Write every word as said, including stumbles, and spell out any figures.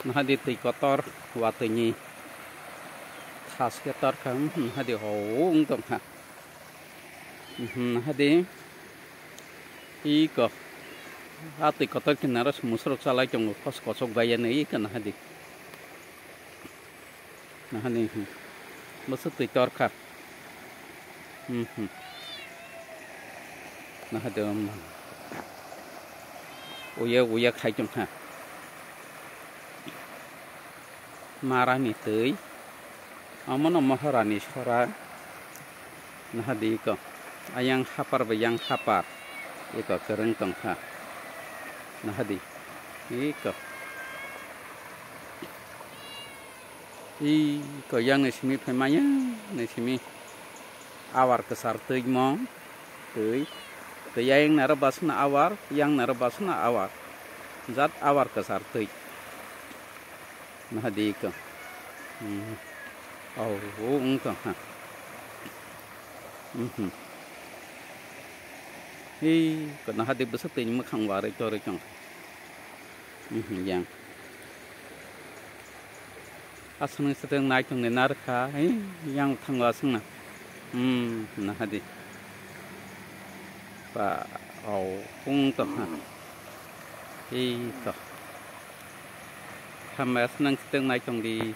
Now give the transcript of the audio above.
Nahadi twi kotor watwi ni thas khe tor kha, hmm, nahadi ho wng tong kha. Hmm, nahadi iko a twi kotor kinaro musrok chalai tongo, khos kosok bai yani iko nahadi. Nahadi, hmm. Bwswk twi tor kha. Hmm, hmm. Nahadi, hmm. Uya, uya khai tong kha. Marani twi. Omono mohorani sora. Nahadi iko. Ayang hapar bai yang hapar. Iko kwrwng tong kha. Nahadi. Iko. Iko yang ni simi phai maya, ni simi awar kwchar twi mo, twi, twi yang naro basna awar, yang naro basna awar, jat awar kwchar twi. Nahadi iko. Hmm. Oh, oh, wng tong ha. Mhm. Iko nahadi bwswk twi mwkhang warwi torwi tong. Mhm, yang. Aswk nung swtwng naitung ni narwkha, eh, yang thango aswk na. Hmm, nahadi. Ba, au, pung to ha. Ei to. Hambai aswk nung swtwng naitung di.